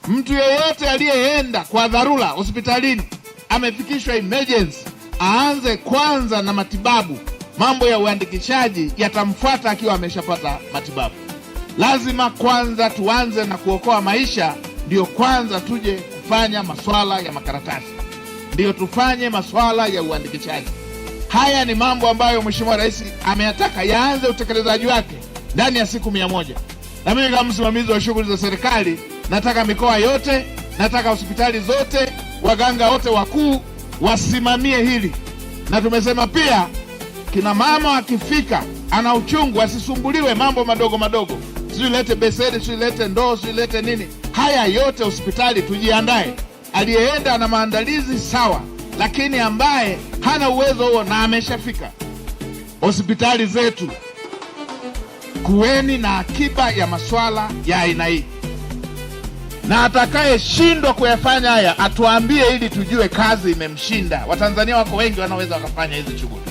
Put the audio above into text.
Mtu yeyote aliyeenda kwa dharura hospitalini amefikishwa emergency, aanze kwanza na matibabu. Mambo ya uandikishaji yatamfuata akiwa ameshapata matibabu. Lazima kwanza tuanze na kuokoa maisha, ndiyo kwanza tuje kufanya maswala ya makaratasi, ndiyo tufanye maswala ya uandikishaji. Haya ni mambo ambayo Mheshimiwa Rais ameyataka yaanze utekelezaji wake ndani ya siku 100. Na mimi kama msimamizi wa shughuli za serikali nataka mikoa yote, nataka hospitali zote, waganga wote wakuu wasimamie hili, na tumesema pia kina mama akifika ana uchungu asisumbuliwe mambo madogo madogo, sijui lete beseni, sijui lete ndoo, sijui lete nini. Haya yote hospitali tujiandae. Aliyeenda na maandalizi sawa, lakini ambaye hana uwezo huo na ameshafika hospitali zetu, kuweni na akiba ya maswala ya aina hii, na atakayeshindwa kuyafanya haya atuambie, ili tujue kazi imemshinda. Watanzania wako wengi wanaweza wakafanya hizi shughuli.